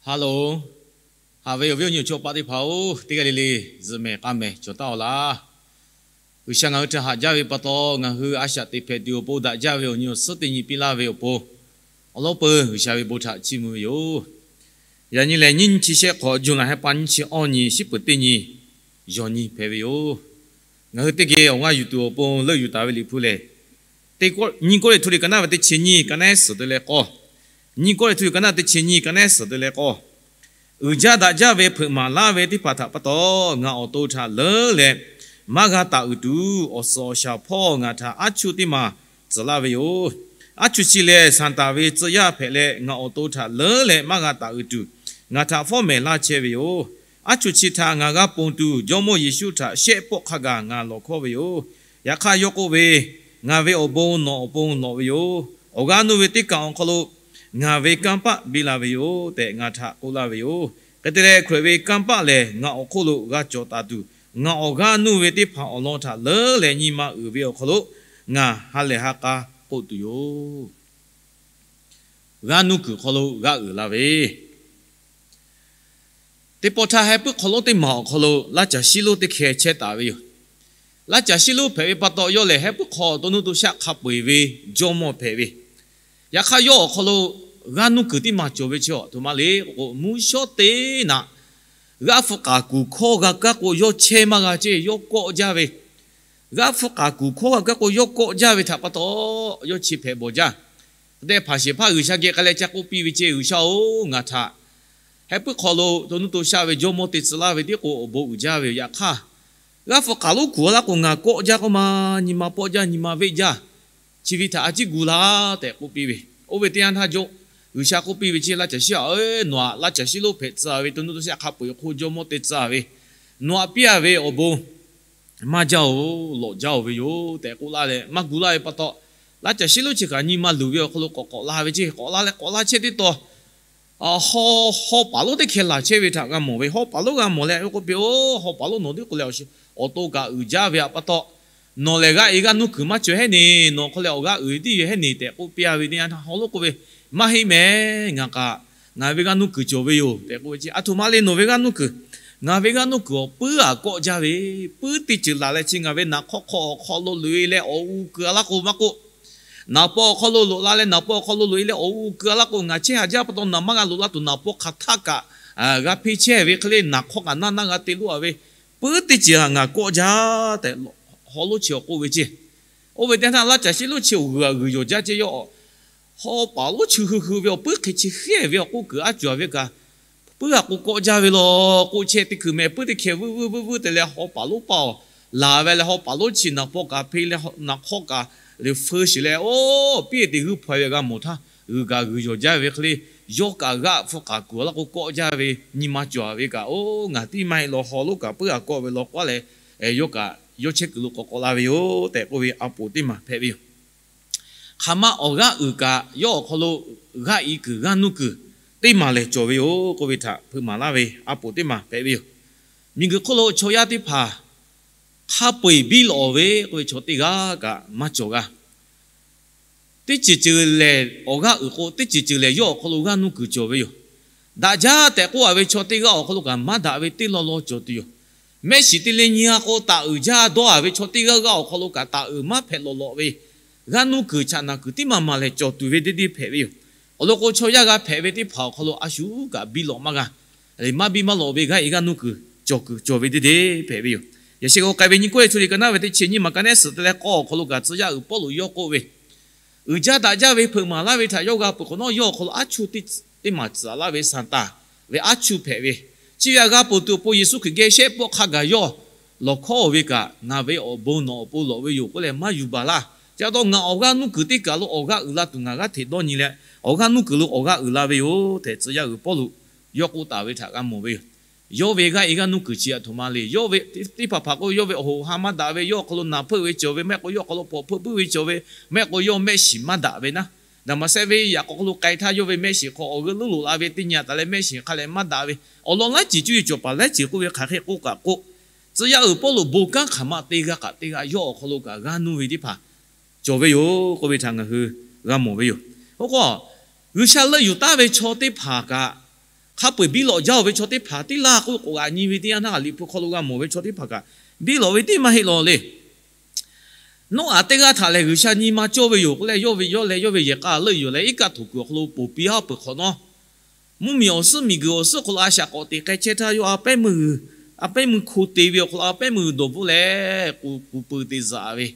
Hello, haꞈ ve awˬ viˉ awˬ nyi awˬ chawˇ paˆ teˇ hpaˍ-oˬ, teˇ g'aˇ le le zuhꞈ mehˍ k'aˇ mehˍ cawˬ taˉ-oˬ laˇ. G'uiˬsha ngaˬ hui htaꞈ haꞈ jaˇ ve pa taw, ngaˬ hui a shaꞈ teꞈ hpehꞈ tuˬ awˬ pon daꞈ jaˇ ve awˬ nyi awˬ suhˉ teˇ nyi piˇ laˇ ve awˬ pon, awˬ lawn peuˬ G'uiˬsha ve bon htaꞈ chiˇ mvuh ve yoˬ. Yaꞈ nyi lehˬ, nyiˇ nyi chi shehˆ hk'awꞈ, June laˬ heh pa nyiˇ chi awˇ nyi, shiˉ peuˍ teˇ nyi, yawˬ nyi hpehꞈ ve yoˬ. Ngaˬ hui teˇ geh awˬ g'aˇ yuˬ tuˬ awˬ pon leuˆ yuˬ taˍ ve Liꞈ hpu lehˬ, Nyiˇ Kawˇrenˍhtuˆ liꞈ ka naˆ ve teˇ chi nyiˇ, ka naˆ suhˍ te leh k'awˇ. Nyiˇ Kawˇrenˍhtuˆ liꞈ ka naˆ teˇ chi nyiˇ, ka naˆ suhˍ te leh k'awˇ. Uiˍ jaˇ daꞈ jaˇ ve hpeuꞈ maˍ laˇ ve teˇ hpaˍ htaꞈ pa taw, ngaˬ awˬ to htaꞈ leuˉ leh maˇ g'a taˍ uiˍ tuˬ, awˬ suhˍ awˬ shaˍ hpawˇ ngaˬ htaꞈ aˉ chuˇ teˇ maˬ tcuhˍ laˇ ve yoˬ. Aˉ chuˇ chi lehˬ, Saˍtanˍ ve tcuh yaˇ hpehꞈ leh, ngaˬ awˬ to htaꞈ leuˉ leh maˇ g'a taˍ uiˍ tuˬ, ngaˬ htaꞈ fawˉ mehˍ laˇ chehˇ ve yoˬ. Aˉ chuˇ chi htaꞈ ngaˬ g'a ponˬ tuˬ, Jawˇmawˇ Yeˍsuˆ htaꞈ shehˆ pawˆ hk'a gaˬ ngaˬ lawˬ hkawˇ ve yoˬ. Yaꞈ hk'aˇ, yawˇ k'oˆ ve, Ngaˬ ve awˬ bon nawˬ awˬ pon lawꞈ ve yoˬ. Awˬ g'aˇ nuˇ ve teˇ kaꞈ awˬ hk'aw lo ngaˬ ve kanˇ paˆ biˇ la ve yoˬ tehꞈ, ngaˬ htaꞈ k'oˆ laˇ ve yoˬ. Hk'e te leh, Hkriꞈ ve kanˇ paˆ lehˬ ngaˬ awˬ hk'oˆ lo g'a cawˬ taˍ tuˬ, ngaˬ awˬ g'aˇ nuˇ ve teˇ hpaˍ awˬ lawn htaꞈ leuˉ leh nyi ma uiˍ ve awˬ hk'aw lo ngaˬ ha lehˬ ha k'a k'oˆ tuˬ yoˬ. G'aˇ nuˇ kuiˬ hk'aw lo g'aˇ uiˍ la ve, teˇ pawˆ htaˇ, heh puiˉ hk'aw lonˉ teˇ maˬ awˬ hk'aw lo laˇ caˬ shiˉ lonˉ teˇ hkeh chehˇ taˍ ve yoˬ. Laˇ caˬ shiˉ lonˉ hpehꞈ ve pa taw, yawˇ lehˬ heh puiˉ hk'aw to nuˇ to shaˆ hk'a peu-eˬ ve jawˇmawˇ hpehꞈ ve. Yaꞈ hk'aˇ, yawˇ awˬ hk'aw lo g'aˇ nuˇ kuiˬ teˇ maˬ cawˬ ve chi a htoꞈ ma le k'o, mvuhˇ shawˉ teˇ naꞈ g'aˇ hpu k'aˍ kuˬ hkawˇ g'a kaˇ k'o, yawˇ chehˇ maˇ g'a ceˇ, yawˇ kawˆ jaˇ ve. G'aˇ hpu k'aˍ kuˬ hkawˇ g'a kaˇ k'o, yawˇ kawˆ jaˇ ve htaꞈ pa taw, yawˇ chi hpehꞈ bawˬ jaˇ. Hk'e te hpanˍ shehˍ hpaˇ G'uiˬsha geh k'ai leh ca k'oˆ piˇ ve ceˇ, G'uiˬsha-oˬ, ngaˬ htaꞈ heh puiˉ hk'aw lo to nuˇ to shaˆ ve jawˇmawˇ te tcuh laˇ ve tiˉ k'o, awˬ bon uiˍ jaˇ ve yoˬ. Yaꞈ hk'aˇ, g'aˇ hpu k'aˍ lonˉ kuˬ a laˇ k'o, ngaˬ kawˆ jaˇ k'oˆ ma, nyi ma pawˆ jaˇ, nyi ma veˆ jaˇ, chi ve htaꞈ a ciˉ gu laˇ tehꞈ k'oˆ piˇ ve. Oˇ ve teˇ yanˇ htaˇ, G'uiˬsha k'oˆ piˇ ve ceˇ, Laˇ caˬ shiˉ-oˬ, nawˬ aꞈ laˇ caˬ shiˉ lonˉ hpehꞈ tcuh ve, to nuˇ to shaˆ hk'a peu-eˬ hk'oˆ jawˇmawˇ te tcuh ve, nawˬ aꞈ piˇ a ve awˬ bon maˇ jaˇ-oˬ, lawꞈ jaˇ-oˬ ve yoˬ tehꞈ k'oˆ laˇ leh, maˇ gu laˇ ve pa taw, laˇ caˬ shiˉ lonˉ chi kaꞈ nyi ma luˬ ve awˬ hk'aw lo k'awꞈ k'awꞈ la ve ceˇ. K'awꞈ la leh k'awꞈ la chehˇ teˇ taw, haw, haw paˍ lonˉ teˇ hkeh laˬ chehˇ ve htaꞈ g'a mawˬ ve. Haw paˍ lonˉ g'a mawˬ leh, k'oˆ piˇ-oˬ, Haw paˍ lonˉ, nawˬ teˇ k'o leh awˬ to kaꞈ uiˍ jaˇ ve htaꞈ pa taw, nawˬ lehˬ g'aˇ e g'aˇ nuˇ kuiˬ maˇ cawˬ hehˉ neˬ, nawˬ hk'aw leh awˬ g'aˇ uiˍ tiˉ yoˬ hehˉ neˬ tehꞈ k'oˆ piˇ a ve teˇ yanˇ htaˇ, haw lonˉ k'oˆ ve, Maˇ heˆ mehˍ, ngaˬ kaꞈ ngaˬ ve g'aˇ nuˇ kuiˬ cawˬ ve yoˬ tehꞈ k'oˆ ve ceˇ. A htoꞈ ma le nawˬ ve g'aˇ nuˇ kuiˬ? Ngaˬ ve g'aˇ nuˇ kuiˬ awˬ puiˉ aꞈ kawˆ jaˇ ve, puiˉ teˇ ceuˬ laˬ leh chi ngaˬ ve naˍ hk'awˇ hk'aw awˬ hk'aw lo loꞈ-e leh awˬ u keu a laˇ k'o maˇ k'oˆ, naˍ paw awˬ hk'aw lo loꞈ la leh naˍ paw awˬ hk'aw lo loꞈ-e leh awˬ u keu a laˇ k'o, ngaˬ chehˇ haˍ jaˇ pa taw naˍ maˇ g'a loꞈ la tuˬ naˍ paw hk'aˬ htaˆ kaꞈ g'a hpeˇ chehˇ ve hk'e le, naˍ hk'awˇ kaꞈ naˇ naˇ g'a te loꞈ-a ve, puiˉ teˇ ceuˬ ngaˬ kawˆ jaˇ tehꞈ, haw lonˉ chi awˬ k'oˆ ve ceˇ. Oˇ ve teˇ yanˇ htaˇ, laˇ caˬ shiˉ lonˉ chi awˬ g'uiˬ g'aꞈ g'uiˬ yawˬ jaˇ ceˇ. Yawˇ haw paˍ lonˉ chi hui hui ve awˬ puiˉ hk'e chi hehˉ ve awˬ k'oˆ kuiˬ aˉ cuˬ a ve kaꞈ, puiˉ g'aꞈ k'o kawˆ jaˇ ve law k'oˆ chehˇ teˇ hkui meh, puiˉ teˇ hkeh vuiˇ vuiˇ vuiˇ vuiˇ te leh haw paˍ lonˉ paˇ-oˬ, laˬ ve leh haw paˍ lonˉ chi naˍ paw kaꞈ hpeˇ leh naˍ hk'awˇ kaꞈ le feu shiˍ leh, oˇ piˇ te g'uiˇ hpaw ve g'a mawˬ htaˇ, g'uiˬ g'aꞈ g'uiˬ yawˬ jaˇ ve hk'e le, yawˇ kaꞈ g'aˇ hpu k'aˍ kuˬ a laˇ k'o kawˆ jaˇ ve nyi ma cawˬ a ve kaꞈ, oˇ ngaˬ tiˉ maˇ heˆ law, haw lonˉ kaꞈ puiˉ g'aꞈ kawˆ ve law k'oˆ a leh, yawˇ kaꞈ yawˇ chehˇ kuiˬ lo k'awꞈ k'awꞈ la ve yoˬ tehꞈ k'oˆ ve a poˍ teˇ maˬ hpehꞈ ve yoˬ. Hk'aˬ ma awˬ g'aˇ uiˍ kaꞈ yawˇ awˬ hk'aw lo g'aˇ e kuiˬ g'aˇ nuˇ kuiˬ teˇ maˬ lehˬ cawˬ ve yoˬ k'oˆ ve htaꞈ hpeuꞈ maˍ laˇ ve a poˍ teˇ maˬ hpehꞈ ve yoˬ. Miˬguiˬ hk'oˆ lo chaw yaˇ teˇ hpaˍ hk'a peu-eˬ biˇ lawꞈ ve k'oˆ ve chaw teˇ g'aˇ kaꞈ maˇ cawˬ g'a. Teˇ ceuˬ ceuˬ lehˬ awˬ g'aˇ uiˍ k'o, teˇ ceuˬ ceuˬ lehˬ yawˇ awˬ hk'aw lo g'aˇ nuˇ kuiˬ cawˬ ve yoˬ. Daꞈ jaˇ tehꞈ k'oˆ a ve chaw teˇ g'aˇ awˬ hk'aw lo kaꞈ maˇ daꞈ ve teˇ law law cawˬ tuˬ yoˬ. Mehˆ shiˍ te leh nyi a k'o taˍ uiˍ jaˇ dawˇ a ve chaw teˇ g'aˇ g'aˇ awˬ hk'aw lo kaꞈ taˍ uiˍ maˇ hpehꞈ lawꞈ lawꞈ ve, g'aˇ nuˇ kuiˬ chaꞈ naˬ kuiˬ tiˉ maˬ maˬ lehˬ cawˬ tuˬ ve deˇ deˇ hpehꞈ ve yoˬ. Awˬ lawn k'o, chaw yaˇ g'a hpehꞈ ve teˇ hpaˍ awˬ hk'aw lo a shu kaꞈ biˇ lawꞈ maˇ g'a. Maˇ biˇ maˇ lawꞈ ve g'aˇ e g'aˇ nuˇ kuiˬ cawˬ kuiˬ cawˬ ve deˇ deˇ hpehꞈ ve yoˬ. Yaꞈ sheh k'o, k'ai ve Nyiˇ Kawˇrenˍhtuˆ liꞈ ka naˆ ve teˇ chi nyiˇ maˬ ka naˆ suhˍ te leh k'awˇ awˬ hk'aw lo kaꞈ tcuh yaˇ uiˍ Pawˇluꞈ yawˇ k'oˆ ve, uiˍ jaˇ daꞈ jaˇ ve hpeuꞈ maˍ laˇ ve htaꞈ yawˇ g'a peuˬ hk'awꞈ nawˉ, yawˇ awˬ hk'aw lo aˉ chuˇ teˇ maˬ tcuhˍ laˇ ve Saˍtanˍ ve aˉ chuˇ hpehꞈ ve, chi ve htaꞈ g'a peuˬ tuˬ awˬ pon Yeˍsuˆ Hkriꞈ geh shehˆ pawˆ hk'a gaˬ yawˇ lawˬ hkawˇ ve kaꞈ, ngaˬ ve awˬ bon nawˬ awˬ pon lawꞈ ve yoˬ k'oˆ leh maˇ yuˬ baˬ laˇ. Chi pa taw ngaˬ awˬ g'aˇ nuˇ kuiˬ teˇ kaˬ lo awˬ g'aˇ uiˍ la tuˬ ngaˬ g'aˇ hteꞈ dawˇ nyi leh, awˬ g'aˇ nuˇ kuiˬ lo awˬ g'aˇ uiˍ la ve yoˬ tehꞈ tcuh yaˇ uiˍ Pawˇluꞈ yawˇ k'oˆ taˍ ve htaꞈ g'a mawˬ ve yoˬ. Yawˇ ve g'aˇ e g'aˇ nuˇ kuiˬ chi a htoꞈ ma le. Yawˇ ve teˇ hpaˍ hpaˍ k'o, yawˇ ve awˬ hoꞈ ha maˇ daꞈ ve, yawˇ awˬ hk'aw lo naˬ hpeuˆ ve cawˬ ve, maˇ heˆ k'o yawˇ awˬ hk'aw lo pawꞈ hpeuˆ puiˉ ve cawˬ ve, maˇ heˆ k'o yawˇ mehˆ shiˍ maˇ daꞈ ve naˉ, Daˍmaˍsehˆ venˇ yaꞈ k'aw hk'aw lo k'ai htaˇ yawˇ ve mehˆ shiˍ hk'aw awˬ g'euˆ leuˉ loꞈ la ve teˇ nyi a taˍ leh mehˆ shiˍ hk'a lehˬ maˇ daꞈ ve, awˬ lawn laiˉ ceuˬ cuˇ yiˍ cawˬ paˍ laiˉ ceuˬ k'oˆ ve hk'aˬ hk'e k'oˆ kaꞈ k'oˆ, tcuh yaˇ uiˍ Pawˇluꞈ bon kanˉ hk'aˬ ma teˇ g'aˇ kaꞈ teˇ g'aˇ yawˇ awˬ hk'aw lo kaꞈ g'aˇ nuˇ ve teˇ hpaˍ cawˬ ve yoˬ k'oˆ ve htaꞈ ngaˬ hui g'a mawˬ ve yoˬ. Oˇ k'o, G'uiˬsha leuˆ yuˬ taˍ ve chaw teˇ hpaˍ kaꞈ hk'a peu-eˬ biˇ lawꞈ jaˇ-oˬ ve chaw teˇ hpaˍ tiˉ laˇ k'oˆ k'awꞈ g'aꞈ nyi ve teˇ yanˇ htaˇ, Liꞈ hpu hk'aw lo g'a mawˬ ve chaw teˇ hpaˍ kaꞈ biˇ lawꞈ ve tiˉ maˇ heˆ law le. Noˉaꞈ teˇ g'aˇ htaꞈ lehˬ G'uiˬsha nyi ma cawˇ ve yoˬ k'oˆ leh, yawˇ ve yawˇ leh yawˇ ve yehˬ k'a leuˆ yuˬ leh iˉ kaˆ htoꞈ kuiˬ awˬ hk'aw lo poˬ piˇ haˉ peuˬ hk'awꞈ nawˉ, mvuhˇmiˬ awˬ suhˉ miˬguiˬ awˬ suhˉ hk'aw lo a shaꞈ k'awꞈ teꞈ k'ai chehˇ htaˇ, yawˇ a pehˉ meuˇ g'uiˬ, a pehˉ meuˇ hko te ve awˬ hk'aw lo a pehˉ meuˇ g'uiˬ dawˬ bvuhˆ leh k'oˍ peuˬ te zaꞈ ve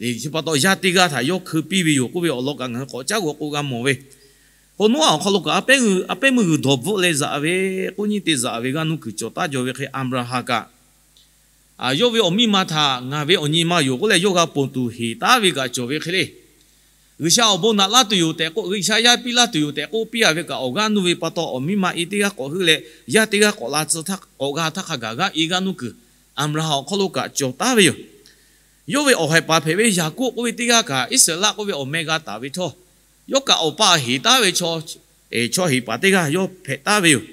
le. Chi pa taw yaˇ teˇ g'aˇ htaꞈ yawˇ hkeu piˇ ve yoˬ k'oˆ ve awˬ lawn kaꞈ ngaˬ hui k'awꞈ caˉ g'awˬ k'o g'a mawˬ ve. Hk'aw Noˉaꞈ awˬ hk'aw lo kaꞈ a pehˉ meuˇ g'uiˬ dawˬ bvuhˆ leh zaꞈ ve, k'oˆ nyi te zaꞈ ve g'aˇ nuˇ kuiˬ cawˬ taˉ jaw ve hk'e, Aˍbraˍhanˍ kaꞈ yawˇ ve awˬ miˇ ma htaꞈ ngaˬ ve awˬ nyi ma yoˬ k'oˆ leh yawˇ g'a ponˬ tuˬ heˍ taˉ ve kaꞈ cawˬ ve hk'e le. G'uiˬsha awˬ bon naꞈ laˇ tuˬ yoˬ tehꞈ k'oˆ, G'uiˬsha yaˇ piˇ laˇ tuˬ yoˬ tehꞈ k'oˆ piˇ a ve kaꞈ, awˬ g'aˇ nuˇ ve pa taw awˬ miˇ ma e teˇ g'aˇ k'awꞈ heuˆ leh, yaˇ teˇ g'aˇ k'awꞈ la tcuh htaˇ k'awꞈ g'a htaˇ hk'a gaˬ g'aˇ e g'aˇ nuˇ kuiˬ Aˍbraˍhanˍ awˬ hk'aw lo kaꞈ cawˬ taˉ ve yoˬ. Yawˇ ve awˬ haiˬ paˍ hpehꞈ ve Yaˍkoˆ k'oˆ ve teˇ g'aˇ kaꞈ Iˉsaˍreˍlaˆ k'oˆ ve awˬ meh g'a taˍ ve htawˇ, yawˇ kaꞈ awˬ pa heˍ taˉ ve chaw, chaw heˍ paˍ teˇ g'aˇ yawˇ hpehꞈ taˉ ve yoˬ.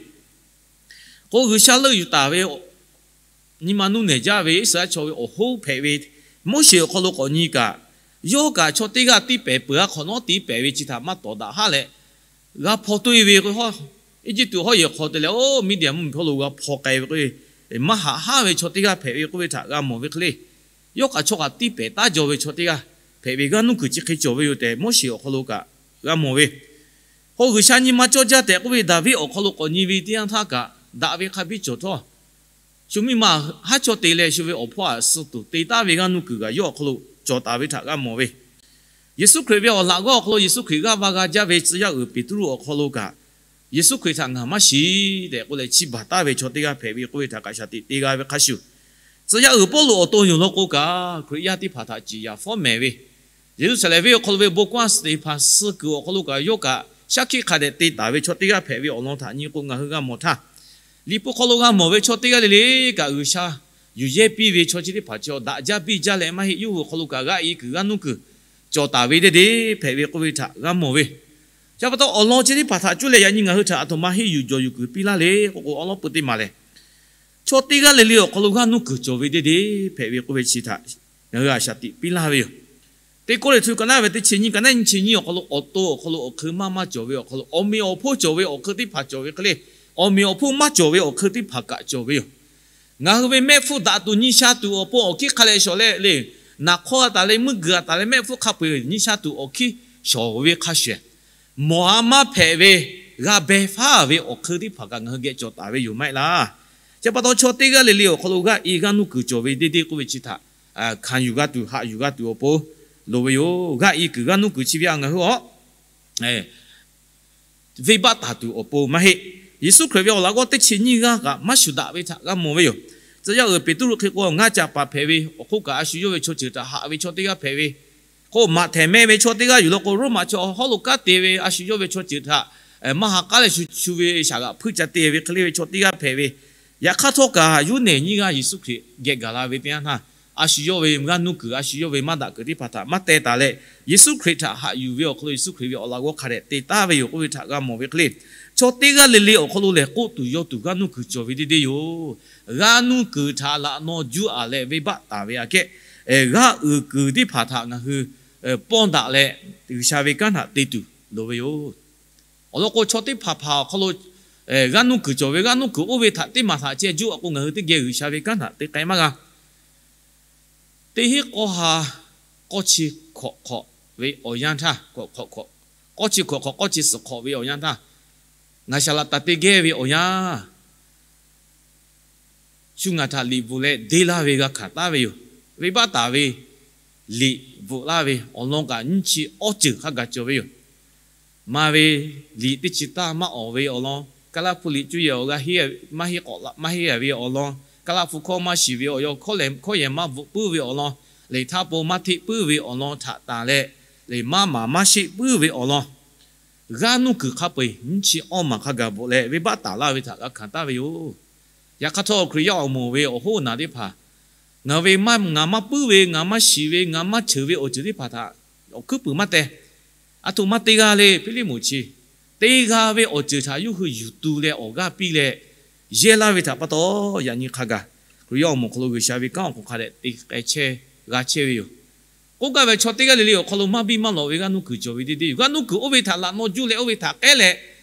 K'o G'uiˬsha leuˆ yuˬ taˍ ve nyi ma nuˇ nehˬ jaˇ ve Iˉsaˍreˍlaˆ chaw ve awˬ hoˉ hpehꞈ ve Moˉseˍ awˬ hk'aw lo k'awꞈ nyi kaꞈ, yawˇ kaꞈ chaw teˇ g'aˇ tiˇ pehˍ peuˬ a hk'awꞈ nawˉ tiˇ pehˍ ve chi htaꞈ maˇ tawˍ daꞈ haˉ leh, g'a hpaw toˇ e ve k'o, Eˇjiˇtuꞈ hawˉ yehˬ hk'aw te leh oˇ Miˇdiˍaˍmonˍ hpawˇ lo g'a hpaw k'ai ve k'o, maˇ haꞈ haˉ ve chaw teˇ g'aˇ hpehꞈ ve k'oˆ ve htaꞈ g'a mawˬ ve hk'e le. Yawˇ kaꞈ chaw kaꞈ tiˇ pehˍ taˉ jaw ve chaw teˇ g'aˇ hpehꞈ ve g'aˇ nuˇ kuiˬ chi hk'e cawˬ ve yoˬ tehꞈ Moˉseˍ awˬ hk'aw lo kaꞈ g'a mawˬ ve. K'o G'uiˬsha nyi ma cawˇ jaˇ tehꞈ k'oˆ ve Daˍviˆ awˬ hk'aw lo k'awꞈ nyi ve teˇ yanˇ htaˇ kaꞈ daꞈ ve hk'a biˇ cawˬ htawˇ, shu miˇ ma haˉ chaw te leh shu ve awˬ hpawˇ aꞈ suh tuˬ te taˉ ve g'aˇ nuˇ kuiˬ kaꞈ yawˇ awˬ hk'aw lo cawˬ taˍ ve htaꞈ g'a mawˬ ve. Yeˍsuˆ Hkriꞈ ve awˬ laꞈ g'awˇ awˬ hk'aw lo Yeˍsuˆ Hkriꞈ g'aˇ va g'a jaˇ ve tcuh yaˇ uiˍ Peˍtruˆ awˬ hk'aw lo kaꞈ, Yeˍsuˆ Hkriꞈ htaꞈ ngaˬ maˇ shiˍ tehꞈ k'oˆ leh chiˇ baˬ taˍ ve chaw teˇ g'aˇ hpehꞈ ve k'oˆ ve htaꞈ kaꞈ shaˍ tiꞈ te g'a ve hk'a shuˍ, tcuh yaˇ uiˍ Pawˇluꞈ awˬ to yoˬ law k'o kaꞈ, Hkriꞈ yaˇ teˇ hpaˍ htaꞈ ciˍ yaˍ fawˉ mehˍ ve, Yeˍruˆsaˍlehnˍ venˇ awˬ hk'aw lo ve bon kawˇ Steˍhpanˍ suh kuiˬ awˬ hk'aw lo kaꞈ yawˇ kaꞈ shaˉ hkiˆ hk'a dehꞈ te taˍ ve chaw teˇ g'aˇ hpehꞈ ve awˬ lawn htaꞈ nyi k'o ngaˬ hui g'a mawˬ htaˇ, Liꞈ hpu hk'aw lo g'a mawˬ ve chaw teˇ g'aˇ le le kaꞈ G'uiˬsha yuˬ yehˇ piˇ ve chaw chi teˇ hpaˍ chi daꞈ jaˇ biˇ jaˇ leh maˇ heˆ, yawˇ hui awˬ hk'aw lo kaꞈ g'aˇ e kuiˬ g'aˇ nuˇ kuiˬ cawˬ taˍ ve deˇ deˇ hpehꞈ ve k'oˆ ve htaꞈ g'a mawˬ ve. Chi pa taw awˬ lawn chi teˇ hpaˍ htaꞈ cuˇ leh yaꞈ nyi ngaˬ hui htaꞈ aˬ htoꞈ ma henˇ yuˬ jawˬ yuˬ kuiˬ piˇ laˇ le k'o k'o, awˬ lawn peuˬ teˇ maˬ lehˬ, chaw teˇ g'aˇ le le awˬ hk'aw lo g'aˇ nuˇ kuiˬ cawˬ ve deˇ deˇ hpehꞈ ve k'oˆ ve chi htaꞈ ngaˬ hui a shaˍ tiꞈ piˇ laˇ ve yoˬ. Teˇ Kawˇrenˍhtuˆ ka naˉ ve teˇ chi nyiˇ ka naˉ nyiˇ chi nyiˇ awˬ hk'aw lo awˬ to awˬ hk'aw lo awˬ hk'eun maˇ maˇ cawˬ ve awˬ hk'aw lo, awˬ meꞈ awˬ hponˇ cawˬ ve awˬ hk'eun teˇ hpaˍ cawˬ ve hk'e le, awˬ meꞈ awˬ hponˇ maˇ cawˬ ve awˬ hk'eun teˇ hpaˍ kaꞈ cawˬ ve yoˬ. Ngaˬ hui ve mehˆ hpfuhˇ daꞈ tuˬ nyi sha tuˬ awˬ pon awˬ hkiˇ hk'a leh shawˍ leh le, naˍ hk'awˇ a taˍ leh meuˇ g'uiˬ a taˍ leh mehˆ hpfuhˇ hk'a peu-eˬ nyi sha tuˬ awˬ hkiˇ shawˍ ve hk'a shuˍ, mawˬ a maˇ hpehꞈ ve g'a beh faˉ ve awˬ hk'eun teˇ hpaˍ kaꞈ ngaˬ hui geh cawˬ taˍ ve yoˬ maˇ heˆ laˇ. Chi pa taw chaw teˇ g'aˇ le le awˬ hk'aw lo g'aˇ e g'aˇ nuˇ kuiˬ cawˬ ve deˇ deˇ k'oˆ ve chi htaꞈ hkanˍ yuˬ g'a tuˬ haꞈ yuˬ g'a tuˬ awˬ pon loˍ ve yoˬ. G'aˇ e kuiˬ g'aˇ nuˇ kuiˬ chi ve a ngaˬ hui a venˇbaˆ taˍ tuˬ awˬ pon maˇ heˆ. Yeˍsuˆ Hkriꞈ ve awˬ laꞈ g'awˇ teˇ chi nyiˇ g'aˇ kaꞈ maˇ shuˍ daꞈ ve htaꞈ g'a mawˬ ve yoˬ. Tcuh yaˇ uiˍ Peˍtruˆ hk'e k'o, ngaˇ caꞈ paˍ hpehꞈ ve awˬ hk'oˆ kaꞈ a shu yawˇ ve chaw ceuˬ htaꞈ haꞈ ve chaw teˇ g'aˇ hpehꞈ ve, k'o maꞈ htehˍ meh ve chaw teˇ g'aˇ yuˬ law k'o, Roˉmaꞈ chaw hawˉ lo kanˉ te ve a shu yawˇ ve chaw ceuˬ htaꞈ maˇ ha k'aˉ leh shu shu ve shaˍ g'aꞈ hpuiˇ ca te ve hk'e le ve chaw teˇ g'aˇ hpehꞈ ve, yaꞈ hk'aˇ htawˇ kaꞈ yawˇ nehˬ nyiˇ g'aˇ Yeˍsuˆ Hkriꞈ geh gaˬ la ve teˇ yanˇ htaˇ, a shu yawˇ ve g'aˇ nuˇ kuiˬ a shu yawˇ ve maˇ daꞈ kuiˬ teˇ hpaˍ htaꞈ maˇ teh taˍ leh, Yeˍsuˆ Hkriꞈ htaꞈ haꞈ yuˬ ve awˬ hk'aw lo Yeˍsuˆ Hkriꞈ ve awˬ laꞈ g'awˇ hk'a dehꞈ te taˍ ve yoˬ k'oˆ ve htaꞈ g'a mawˬ ve hk'e le, chaw teˇ g'aˇ le le awˬ hk'aw lo lehˬ k'oˆ tuˬ yaw tuˬ g'aˇ nuˇ kuiˬ cawˬ ve deˇ deˇ yoˬ. G'aˇ nuˇ kuiˬ htaꞈ laꞈ naw juˇ aˬ leh venˇbaˆ taˍ ve aꞈ kehˉ, g'aˇ uiˍ kuiˬ teˇ hpaˍ htaꞈ ngaˬ hui pawˇ daꞈ leh G'uiˬsha ve kanˉ htaꞈ te tuˬ loˍ ve yoˬ. Awˬ lawn k'o chaw teˇ hpaˍ hpaˍ awˬ hk'aw lo g'aˇ nuˇ kuiˬ cawˬ ve, g'aˇ nuˇ kuiˬ oˇ ve htaꞈ teˇ maˬ htaꞈ ceh juˇ a k'o ngaˬ hui teˇ geh G'uiˬsha ve kanˉ htaꞈ te k'ai maˇ g'a. Teˇ hinˉ k'awˇ ha k'awˇ chi hkawꞈ hk'awꞈ ve awˬ yanˇ htaˇ, k'awˇ chi hkawꞈ hk'awꞈ k'awˇ chi suhˍ hk'awꞈ ve awˬ yanˇ htaˇ, ngaˬ shaˍ laꞈ taˍ te gehˇ ve awˬ yanˇ, shu ngaˬ htaꞈ liꞈ bvuhꞈ leh deˇ laˇ ve g'a hkanˍ taˍ ve yoˬ. Venˇbaˆ taˍ ve liꞈ bvuhꞈ laˇ ve awˬ lawn kaꞈ nyiˇ chi awˇ ceuˬ hk'a gaˬ cawˬ ve yoˬ. Maˇ ve liꞈ teˇ chi taˇ maˇ awˍ ve awˬ lawn, Kaˇlaˇ hpu liꞈ cuˇ yehˬ awˬ g'aˇ maˇ heˆ a, maˇ heˆ a ve awˬ lawn, Kaˇlaˇ hpu hkawˇ maˇ shiˍ ve awˬ yanˇ, hkawˇ yehˬ maˇ bvuhꞈ puiˉ ve awˬ lawn, liꞈ htaˇ pon maˇ hteˆ puiˉ ve awˬ lawn htaꞈ tanˬ leh, liꞈ maˇ maˍ maˇ sheˆ puiˉ ve awˬ lawn, g'aˇ nuˇ kuiˬ hk'a peu-eˬ nyiˇ chi awˇ maˬ hk'a gaˬ bvuhꞈ leh venˇbaˆ taˍ laˇ ve htaꞈ g'a hkanˍ taˍ ve yoˬ. Yaꞈ hk'aˇ htawˇ Hkriꞈ yaˇ awˬ moˍ ve awˬ hoˉ naˬ teˇ hpaˍ, ngaˬ ve maˇ, ngaˬ maˇ puiˉ ve, ngaˬ maˇ shiˍ ve, ngaˬ maˇ cheuˬ ve awˬ ceuˬ teˇ hpaˍ htaꞈ awˬ hkuiˉ puiˍ maˇ teh. Aˬ htoꞈ ma te g'a le, Hpiˇliˇmoꞈ chi teˇ g'aˇ ve awˬ ceuˬ htaꞈ yawˇ hui yuˬ tu leh awˬ g'aˇ piˇ leh yehˇ laˇ ve htaꞈ pa taw, yaꞈ nyi hk'a gaˬ Hkriꞈ yaˇ awˬ moˍ hk'aw lo G'uiˬsha ve kanˉ awˬ hk'aw hk'a dehꞈ te k'ai chehˇ g'a chehˇ ve yoˬ. K'oˆ gaˇ ve chaw teˇ g'aˇ le le awˬ hk'aw lo maˇ biˇ maˇ lawꞈ ve g'aˇ nuˇ kuiˬ cawˬ ve deˇ deˇ yoˬ. G'aˇ nuˇ kuiˬ oˇ ve htaꞈ laꞈ naw juˇ leh oˇ ve htaꞈ k'ehˉ leh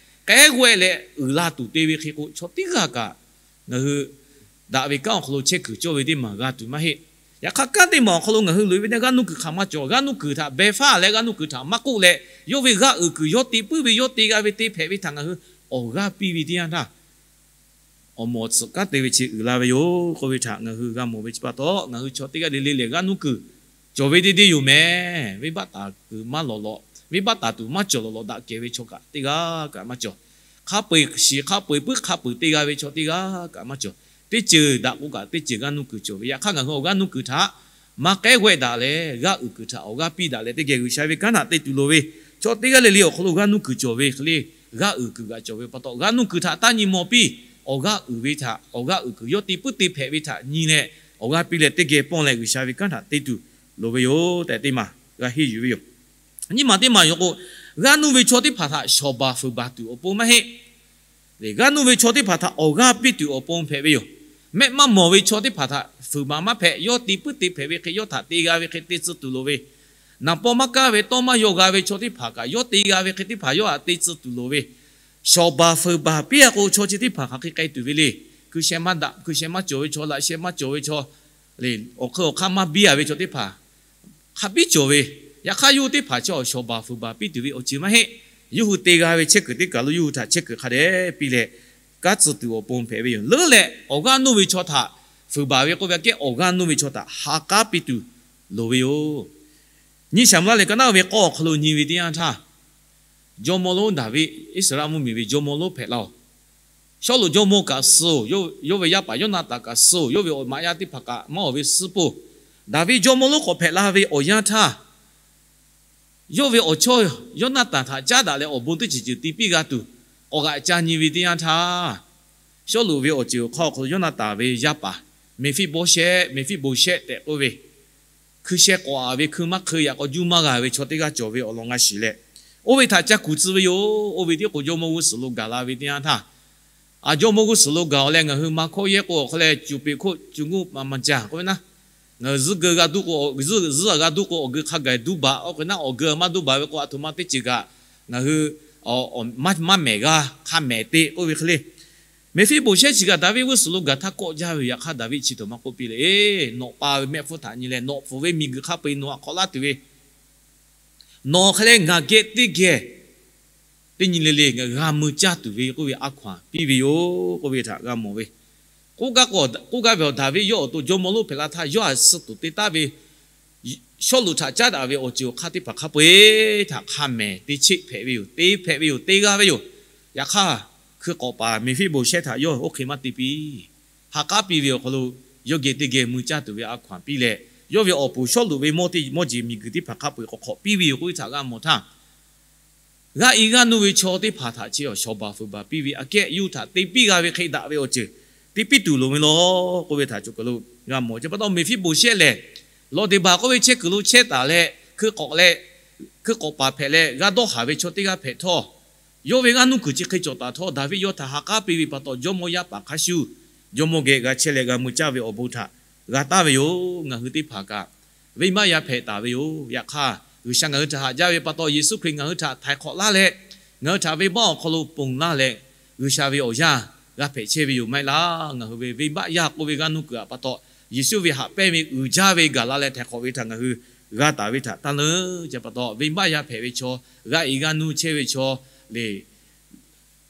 k'ehˉ g'awehˇ leh uiˍ la tuˬ te ve hk'e k'o, chaw teˇ g'aˇ kaꞈ ngaˬ hui daꞈ ve kanˉ awˬ hk'aw lo chehˇ kuiˬ cawˇ ve teˇ maˬ g'a tuˬ maˇ heˆ. Yaꞈ hk'aˇ, kanˉ teˇ maˬ awˬ hk'aw lo ngaˬ hui loꞈ e ve teˇ g'aˇ nuˇ kuiˬ hk'aˬ maˇ cawˬ. G'aˇ nuˇ kuiˬ htaꞈ beh faˉ leh g'aˇ nuˇ kuiˬ htaꞈ maˇ k'oˆ leh, yawˇ ve g'aˇ uiˍ kuiˬ yawˇ te puiˉ ve, yawˇ te g'a ve, te hpehꞈ ve htaꞈ ngaˬ hui awˬ g'aˇ piˇ ve teˇ yanˇ htaˇ, awˬ moˍ awˬ tsuhꞈ kanˉ te ve chi uiˍ la ve yoˬ k'oˆ ve htaꞈ ngaˬ hui g'a mawˬ ve chi pa taw, ngaˬ hui chaw teˇ g'aˇ le le lehˬ g'aˇ nuˇ kuiˬ cawˬ ve teˇ deˇ yoˬ mehˍ. Venˇbaˆ taˍ kuiˬ maˇ lawˬ lawꞈ, venˇbaˆ taˍ tuˬ maˇ cawˬ lawˬ lawꞈ daꞈ kehˬ ve chaw kaꞈ teˇ g'aˇ kaꞈ maˇ cawˬ. Hk'a peu eˬ shiˍ, hk'a peu eˬ puiˉ, hk'a peu eˬ te g'a ve chaw teˇ g'aˇ kaꞈ maˇ cawˬ. Teˇ ceuˬ daꞈ k'o kaꞈ teˇ ceuˬ g'aˇ nuˇ kuiˬ cawˬ ve. Yaꞈ hk'aˇ, ngaˬ hui awˬ g'aˇ nuˇ kuiˬ htaꞈ maˇ k'ehˉ g'awehˇ daꞈ leh, g'aˇ uiˍ kuiˬ htaꞈ awˬ g'aˇ piˇ daꞈ leh, teˇ geh G'uiˬsha ve kanˉ htaꞈ te tuˬ loˍ ve. Chaw teˇ g'aˇ le le awˬ hk'aw lo g'aˇ nuˇ kuiˬ cawˬ ve hk'e le, g'aˇ uiˍ kuiˬ kaꞈ cawˬ ve pa taw, g'aˇ nuˇ kuiˬ htaꞈ taˇ nyi mawˬ piˇ. Awˬ g'aˇ uiˍ ve htaꞈ, awˬ g'aˇ uiˍ kuiˬ yawˇ te puiˉ te hpehꞈ ve htaꞈ nyi leh, awˬ g'aˇ piˇ leh teˇ geh pawˇ leh G'uiˬsha ve kanˉ htaꞈ te tuˬ loˍ ve yoˬ tehꞈ teˇ maˬ g'a henˇ yuˬ ve yoˬ. Nyiˇ maˬ teˇ maˬ yoˬ k'o, g'aˇ nuˇ ve chaw teˇ hpaˍ htaꞈ shawˍ baˬ fuiˍ baˬ tuˬ awˬ pon maˇ heˆ. G'aˇ nuˇ ve chaw teˇ hpaˍ htaꞈ awˬ g'aˇ piˇ tuˬ awˬ pon hpehꞈ ve yoˬ. Mehˆ maˇ mawˬ ve chaw teˇ hpaˍ htaꞈ fuiˍ baˬ maˇ hpehꞈ. Yawˇ te puiˉ te hpehꞈ ve hk'e, yawˇ htaꞈ te g'a ve hk'e te tcuh tuˬ loˍ ve. Naˍ paw maˇ kaˇ ve, tawˇ maˇ yaw g'a ve chaw teˇ hpaˍ kaꞈ, yawˇ te g'a ve hk'e teˇ hpaˍ yawˇ htaꞈ te tcuh tuˬ loˍ ve. Shawˍ baˬ fuiˍ baˬ piˇ a k'o, chaw chi teˇ hpaˍ hk'aˬ hk'e k'ai tuˬ ve le. Hkui sheh maˇ daꞈ, hkui sheh maˇ cawˬ ve chaw, laꞈ sheh maˇ cawˬ ve chaw, awˬ hk'e awˬ hk'aˇ maˇ biˇ a ve chaw teˇ hpaˍ hk'a biˉ cawˬ ve. Yaꞈ hk'aˇ, yawˇ hui teˇ hpaˍ chi awˬ shawˍ baˬ fuiˍ baˬ piˇ tuˬ ve awˬ ceuˬ maˇ heˆ. Yawˇ hui te g'a ve chehˇ kuiˬ teˇ kaˬ lo yawˇ hui htaꞈ chehˇ kuiˬ hk'a dehꞈ piˇ leh, kanˉ tcuh tuˬ awˬ pon hpehꞈ ve yoˬ. Leuˉ leh awˬ g'aˇ nuˇ ve chaw htaꞈ fuiˍ baˬ ve k'oˆ ve aꞈ kehˉ, awˬ g'aˇ nuˇ ve chaw htaꞈ ha k'aˉ piˇ tuˬ loˍ ve yoˬ. Nyi Saˍmo laˇ lehˬ ka naˉ ve k'awˇ awˬ hk'aw lo nyi ve teˇ yanˇ htaˇ, jawˇmawˇ lonˉ Daˍviˆ, Iˉsaˍreˍlaˆ mvuhˇmiˬ ve jawˇmawˇ lonˉ hpehꞈ la oˬ. Sawˉluꞈ jawˇmawˇ kaꞈ suh oˬ, yawˇ ve yaˇ paˍ Yawˇnaˍtanˍ kaꞈ suh oˬ, yawˇ ve awˬ maꞈ yaˇ teˇ hpaˍ kaꞈ maˇ oˬ ve suhˉ poˬ. Daˍviˆ jawˇmawˇ lonˉ k'awꞈ hpehꞈ la ve awˬ yanˇ htaˇ, yawˇ ve awˬ chawˇ Yawˇnaˍtanˍ htaꞈ caˉ daꞈ leh awˬ bon teˇ ceuˬ ceuˬ te piˇ g'a tuˬ k'awꞈ g'aꞈ ca nyi ve teˇ yanˇ htaˇ, Sawˉluꞈ ve awˬ ceuˬ awˬ hk'aw awˬ hk'aw lo Yawˇnaˍtanˍ ve yaˇ paˍ Meˍfiˆboˍshehˆ, Meˍfiˆboˍshehˆ tehꞈ k'oˆ ve, hkui sheh k'awꞈ a ve, hkui maˇ hkeu yaꞈ k'aw juˇ maˇ g'a ve chaw teˇ g'aˇ cawˬ ve awˬ lawn g'a shiˍ leh, oˇ ve htaꞈ ca kuˬ tcuh ve yoˬ. Oˇ ve tiˉ k'o jawˇmawˇ g'uˇ suhˍ lo gaˬ la ve teˇ yanˇ htaˇ, a jawˇmawˇ g'uˇ suhˍ lo gaˬ awˬ leh ngaˬ hui Maˍ hkawˇ yehˇ k'o awˬ hk'aw leh cuˬ peꞈ hk'oˆ cuˬ nguˇ maˍ maˍ jaˇ k'oˆ ve naˉ, ngaˬ hui zuhˆ geu g'a duˇ k'o, zuhˆ zuhˆ g'a duˇ k'o awˬ geu hk'a gaˬ duˇ baˬ k'oˆ ve naˉ, awˬ geu maˇ duˇ baˬ ve k'o aˬ htoꞈ ma teˇ ceuˬ kaꞈ ngaˬ hui maˇ mehˬ g'a, hk'a mehˬ te k'oˆ ve hk'e le. Meˍfiˆboˍshehˆ chi kaꞈ Daˍviˆ g'uˇ suhˍ lo gaˬ htaˇ kawˆ jaˇ ve yoˬ. Yaꞈ hk'aˇ Daˍviˆ chi htaꞈ maˇ k'oˆ piˇ leh, nawˬ pa ve mehˆ hpfuhˇ htaꞈ nyi leh nawˬ hpfuhˍ ve miˬguiˬ hk'a peu eˬ nawˬ htaꞈ hk'awꞈ laˇ tuˬ ve nawˬ hk'e leh ngaˬ geh teˇ geh teˇ nyi le le g'a mui caˇ tuˬ ve k'oˆ ve a hkaw anˬ piˇ ve yoˬ k'oˆ ve htaꞈ g'a mawˬ ve. K'oˆ gaˇ ve awˬ Daˍviˆ yawˇ awˬ to jawˇmawˇ lonˉ hpehꞈ la htaˇ, yawˇ htaꞈ suh tuˬ te taˍ ve Sawˉluꞈ htaꞈ caˉ daꞈ ve awˬ ceuˬ awˬ hk'aˇ teˇ hpaˍ hk'a peu eˬ htaꞈ hk'a mehˬ te cheˆ hpehꞈ ve yoˬ. Te hpehꞈ ve yoˬ. Te g'a ve yoˬ. Yaꞈ hk'aˇ, hkui k'awꞈ paˍ Meˍfiˆboˍshehˆ htaꞈ yawˇ oˇ hk'e maˇ te piˇ. Ha k'aˉ piˇ ve awˬ hk'aw lo yawˇ geh teˇ geh mui caˇ tuˬ ve a hkaw anˬ piˇ leh, yawˇ ve awˬ puˍ Sawˉluꞈ ve mawˇ teˇ mawˇ jeˬ miˬguiˬ teˇ hpaˍ hk'a peu eˬ k'awꞈ hk'awꞈ piˇ ve yoˬ k'oˆ ve htaꞈ g'a mawˬ htaˇ, g'aˇ e g'aˇ nuˇ ve chaw teˇ hpaˍ htaꞈ chi awˬ shawˍ baˬ fuiˍ baˬ piˇ ve aꞈ kehˉ, yawˇ hui htaꞈ te piˇ g'a ve hk'e daꞈ ve awˬ ceuˬ te piˇ tuˬ loˍ ve laˬ k'oˆ ve htaꞈ cawˬ kuiˬ lo g'a mawˬ. Chi pa taw Meˍfiˆboˍshehˆ lehˬ, Lawˍdeˍbaˍ k'oˆ ve chehˇ kuiˬ lo chehˇ taˍ leh, hkui k'awꞈ leh, hkui k'awꞈ paˍ hpehꞈ leh g'a dawˇ haˍ ve chaw teˇ g'aˇ hpehꞈ htawˇ, yawˇ ve g'aˇ nuˇ kuiˬ chi hk'e cawˬ taˍ htawˇ, Daˍviˆ yawˇ htaꞈ ha k'aˉ piˇ ve pa taw jawˇmawˇ yaˇ paˍ hk'a shuˍ jawˇmawˇ geh g'a chehˇ leh g'a mui caˇ ve awˬ bon htaꞈ g'a taˍ ve yoˬ. Ngaˬ hui teˇ hpaˍ kaꞈ venˇbaˆ yaˇ hpehꞈ taˍ ve yoˬ. Yaꞈ hk'aˇ, G'uiˬsha ngaˬ hui htaꞈ haꞈ jaˇ ve pa taw Yeˍsuˆ Hkriꞈ ngaˬ hui htaꞈ htaiˍ hk'awꞈ laˇ leh, ngaˬ hui htaꞈ venˇbaˆ awˬ hk'aw lo ponˬ laˇ leh, G'uiˬsha ve awˬ yaˇ g'a hpehꞈ chehˇ ve yoˬ maˇ heˆ laˇ. Ngaˬ hui ve venˇbaˆ yaˇ k'oˆ ve g'aˇ nuˇ kuiˬ htaꞈ pa taw, Yeˍsuˆ ve haꞈ pehnˇ ve uiˍ jaˇ ve gaˬ la leh htaiˍ hk'awꞈ ve htaꞈ ngaˬ hui g'a taˍ ve htaꞈ taˇ leuˉ. Chi pa taw venˇbaˆ yaˇ hpehꞈ ve chaw, g'aˇ e g'aˇ nuˇ chehˇ ve chaw le,